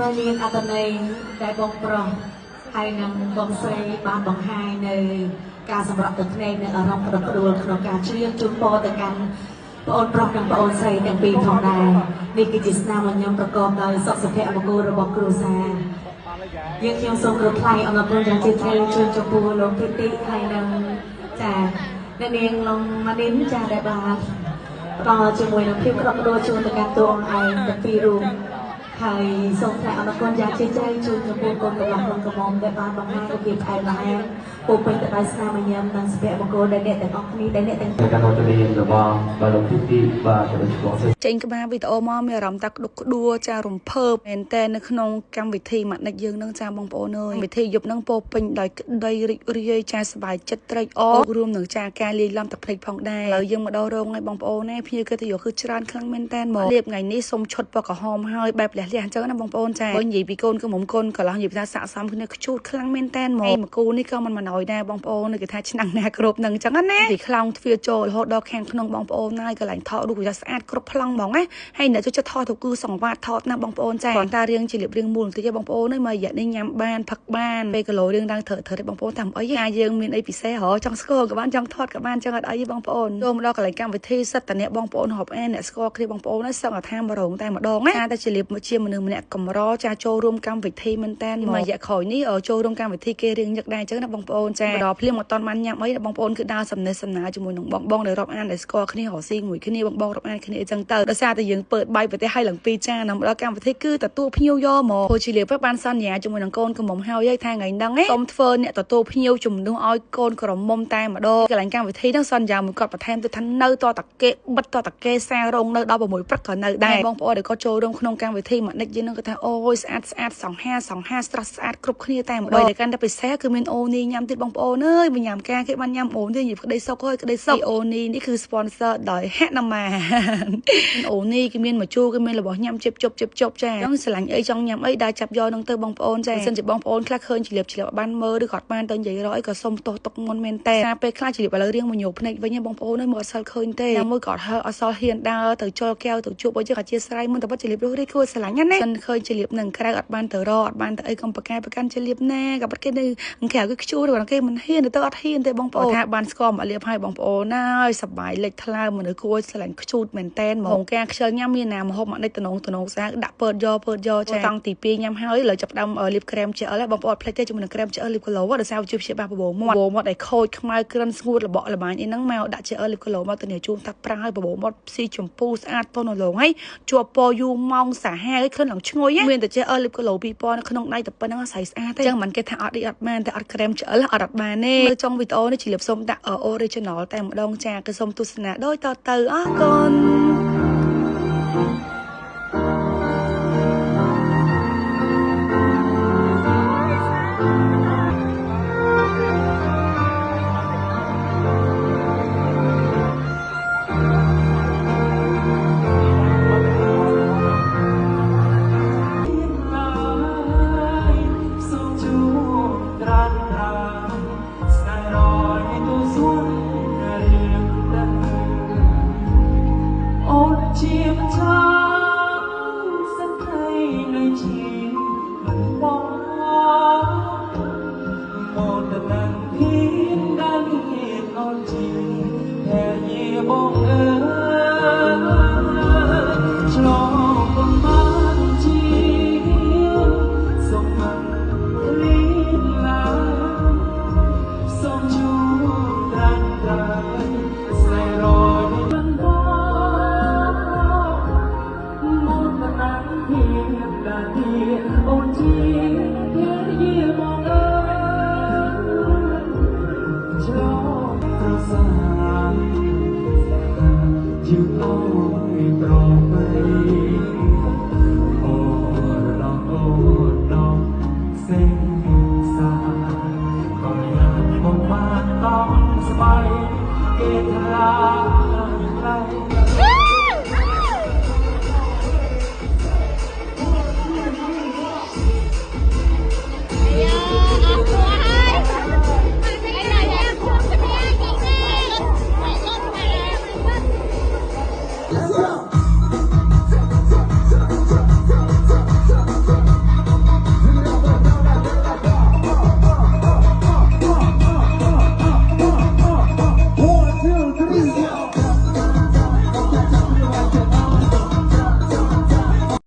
ត្រូវមានអត្ថន័យដែលបងប្រុសហើយនឹងបងស្រីបានបង្ហាញនៅការសម្របទឹកភ្នែកនិងអារម្មណ៍ក្តុកក្តួលក្នុងការច្រៀងជូនពរទៅកាន់ប្អូនប្រុសនិងប្អូនស្រីទាំងពីរផងដែរនេះគឺជាស្នាមញញឹមប្រកបដោយសុខសុភមង្គលរបស់គ្រួសារយើងខ្ញុំសូមគោរពថ្លែងអំណរគុណយ៉ាងជ្រាលជ្រៅជូនចំពោះលោកធីតិហើយនឹងចាអ្នកនាងឡុងម៉ានីនចាដែលបានផ្ដល់ជាមួយនឹងភាពក្តុកក្តួលជូនទៅកាន់តួអង្គឯងទាំងពីររូបហើយសូមថ្លែងអំណរគុណយ៉ាងជ្រាលជ្រៅជូនចំពោះកូនកំលោះកូនក្រមុំដែលបានបង្ហាញនូវភាពផ្អែមល្ហែមពោពេញទៅដោយស្នាមញញឹមនិងសុភមង្គលដែលអ្នកទាំងអស់គ្នាដែលអ្នកទាំង ការវត្តមានរបស់បាទលោកធីតិបាទក៏ដូចជាបងស្រី ចេញក្បាលវីដេអូមកមានអារម្មណ៍ថាក្តុកក្តួលចារំភើបមែនតើនៅក្នុងកម្មវិធីម៉ាក់និចយើងនឹងចាបងប្អូនអើយវិធីយប់នឹងពោពេញដោយក្តីរីករាយចាសប្បាយចិត្តត្រេកអររួមនឹងចាការលាយឡំទឹកភ្នែកផងដែរឥឡូវយើងមកដល់រោងហើយបងប្អូនណាភ្ញៀវកិត្តិយសគឺច្រើនខ្លាំងមែនតើមកលៀបថ្ងៃនេះសុំឈុតពណ៌ក្រហមហើយបែបលះលះអញ្ចឹងណាបងប្អូនចាបើនិយាយពីកូនគឺមុំកូនកន្លោះនិយាយថាស័កសមគ្នាខ្ជូតខ្លាំងមែនតើមកមកគូនេះក៏មិនមកឲ្យដែរបងប្អូនគេថាឆ្នាំងណាគ្រប់នឹងអញ្ចឹងណាពីខ្លោងទ្វារចូលរហូតដល់ខាងក្នុងបងប្អូនហើយកន្លែងថតរូបវាស្អាតគ្រប់ប្លង់ហ្មងណាហើយអ្នកចូលចិត្តថតទៅគឺសង្វាតថតណាបងប្អូនចាគ្រាន់តែរៀងជាលៀបរៀងមូលបន្តិចទេបងប្អូនអើយមករយៈនេះញ៉ាំបានផឹកបានពេលគីឡូរៀងឡើងត្រូវត្រូវទេបងប្អូនតាមអីណាយើងមានអីពិសេសហ៎ចង់ស្គាល់ក៏បានចង់ថតក៏បានចង់អត់អីទេបងប្អូនចូលមកដល់កន្លែងកម្មវិធីសិតតអ្នកបងប្អូនរាប់អានអ្នកស្គាល់គ្នាបងប្អូនសឹងថាមករងតែម្ដងណាតែជាលៀបជាមនុស្សម្នាក់កម្រចាចូលរួមកម្មវិធីមែនតែនមករយៈក្រោយនេះចូលរួមកម្មវិធីគេរៀងញឹកដែរអញ្ចឹងណាបងប្អូនចាមកដល់ភ្លាមអត់តន់បានញ៉ាំអីបងប្អូនគឺដើរសំណេះសំណាលជាមួយនឹងបងបងដែលរាប់អានដែលស្គាល់គ្នារកស៊ីមួយគ្នាបងបងរាប់អានគ្នាអញ្ចឹងទៅដោយសារតែយើងពើបាយប្រទេសឲ្យឡើងពីរចានដល់កម្មវិធីគឺទទួលភ្ញៀវយកមកព្រោះជាលៀបបានសន្យាជាមួយនឹងកូនក្រមុំហើយថាថ្ងៃហ្នឹងសូមធ្វើអ្នកទទួលភ្ញៀវជំនួសឲ្យកូនក្រមុំតែម្ដងកន្លែងកម្មវិធីហ្នឹងសន្យាមួយគាត់បន្ថែមទៅថានៅតតគេបិទតតគេសាររោងនៅដល់6ព្រឹកក៏នៅដែរបងប្អូនដែលគាត់ចូលរួមក្នុងកម្មវិធីមកនិចយើងនឹងគាត់ថាអូយស្អាតស្អាតសង្ហាសង្ហាស្រស់ស្អាតគ្រប់គ្នាតែម្ដងតែកាន់តែពិសេសគឺមានអូនីញ៉ាំទៀតបងប្អូនអើយមកញ៉ាំការគេបានញ៉ាំអូនទៀតនិយាយក្តីសុខហើយក្តីសុខអូនីនេះគឺ sponsor ដោយហនុមានអូនីគេមានម្ជូរគេមានរបស់ញ៉ាំជិបជប់ជិបជប់ចាចង់ស្រឡាញ់អីចង់ញ៉ាំអីដើរចាប់យកនឹងទៅបងប្អូនចាបើសិនជាបងប្អូនខ្លះឃើញជ្រាបជ្រាបបានមើលឬក៏អត់បានទៅនិយាយរកអីក៏សុំទោសទុកមុនមែនតើពេលខ្លះជ្រាបឥឡូវរៀងមកញោភ្នែកវិញបងប្អូនអើយមកអត់សិលឃើញទេណាមួយក៏អត់សល់ហ៊ានដើរទៅជល់កែវទៅជួបអីចឹងអធិស្ឋានមុនតែបាត់ជ្រាបរស់រីគួរស្រឡាញ់ណាសិនឃើញជ្រាបនឹងក្រៅអត់បានទៅរកអត់បានទៅអីកុំប្រកែប្រកាន់ជ្រាបណាក៏បាត់គេនៅក្រៅគឺខ្ជូរគេមិនហ៊ានទៅអត់ហ៊ានទេបងប្អូនថាបានស្គាល់មកលៀបឲ្យបងប្អូនណាយសប្បាយលេចថ្លើមមនុស្សគួរស្រឡាញ់ខ្ជូតមែនតែនហ្មងការខ្ជិលញ៉ាំមានណាមហូបមកដេកតំណងតំណងសាដាក់ពើយកពើយកចាតង់ទី2ញ៉ាំហើយឥឡូវចាប់ដើមលៀបក្រែមជែលបងប្អូនផ្លេចទេជាមួយនឹងក្រែមជែលលៀបគីឡូដោយសារជួយព្យាបាលបបោមាត់បបោមាត់ឲ្យខូចខ្មៅក្រិនស្ងួតរបកល្បាញអីហ្នឹងមកដាក់ជែលលៀបគីឡូមកទៅនេះជូនថាប្រាំងឲ្យបបោមាត់ស៊ីចម្ពូស្អាតតនលងហើយជាប់ពយូរម៉ោងសាហាវឲ្យក្លិនឡើងឈ្ងុយមានតែជែលលៀបគីឡូ2000នៅក្នុងដៃតែប៉ុណ្្នឹងស្អីស្អាតទេចឹងមិនគេថាអត់អីអត់បានតែអត់ក្រែមជែលអត់អត់បានទេនៅចុងវីដេអូនេះជម្រាបសូមដាក់ original តែម្ដងចាគឺសូមទស្សនាដូចតទៅអរគុណ ជាម្ចាស់